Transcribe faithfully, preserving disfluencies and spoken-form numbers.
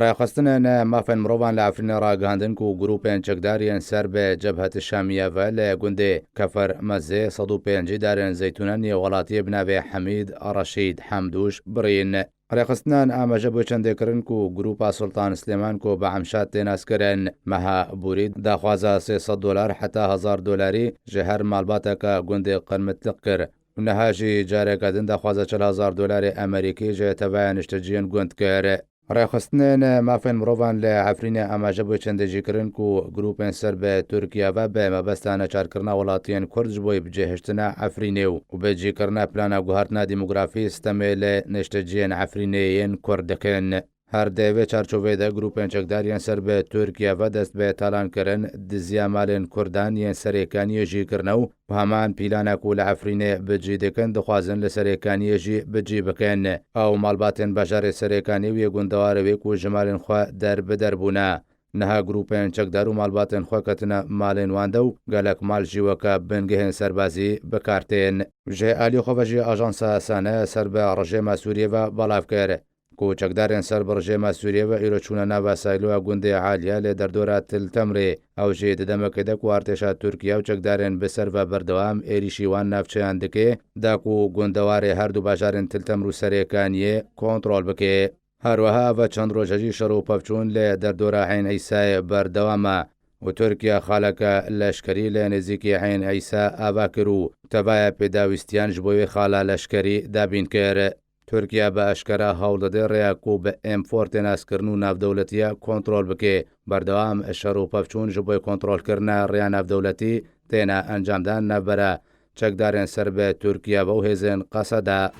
Rêxistinên mafên mirovan li Efrînê ragihandin ku grûpên çekdar yên ser bi Cebhet Şamiye ve li gundê Kefer Mezê sed û pêncî darên zeytûnan yê welatiyê bi navê Hemîd Reşîd Hemdûş birîn. Rêxistinên amaje bo çendê kirin ku grûpa Sultan Silêman ku bi Emşad tê naskirin, meha borî daxwaza sê sed dolar heta hezar dolarî ji her malbateke gundê Qirmitliq kir. Niha jî careke din daxwaza çil hezar dolarê Amerîkî ji tevaya nişteciyên gund kir. Rêxistinên mafên mirovan li Efrînê amaje bo çendê jî kirin ku grûpên ser bi Tirkiye ve bi mebesta neçarkirina welatiyên Kurd ji bo cihiştina Efrînê û bi cîkirina plana guhertina demografî stemê li nişteciyên Efrînê yên Kurd dikin. Her di vê çarçoveyê de grûpên çekdar yên ser bi Tirkiye ve dest bi talankirin, diziya malên Kurdan yên Serêkaniyê jî kirine û heman pîlana ku li Efrînê bi cî dikin, dixwazin li Serêkaniyê jî bi cî bikin. Ew malbatên bajarê Serêkanî û yê gundewarê wê ku ji malên xwe der bi der bûne. Niha grûpên çekdar û malbatên xwe ketine malên wan de û gelek mal jî weke bingehên serbazî bi kar tên. Ji alî xwe ve jî ajansa Sane ser bi rejêma Sûriyê ve belav kir ku çekdarên ser bi rejêma Sûriyê ve îro çûne nava sîloya gundê Aliye lê derdora Til Temrê. Ew jî di demekê de ku artêşa Tirkiye û çekdarên bi ser ve berdewam êrîşî wan navçeyan dike, da ku gundewarê her du bajarên Til Temr û Serêkaniyê kontrol bike. Her wiha ev çend roje jî şer û pevçûn li derdora Eyn Îsayê berdewam e û Tirkiye xaleke leşkerî li nêzîkî Eyn Îsa ava kir û tevaya pêdawîstiyan ji bo wê xala leşkerî dabîn kir. Tirkiye bi eşkere hewl dide rêya ku bi M four tê naskirin û navdewletiya kontrol bike. Berdewam şer û pevçûn ji bo kontrolkirina rêya navdewletî têne encamdan navbera çekdarên ser bi Tirkiye ve û hêzên Qeseda.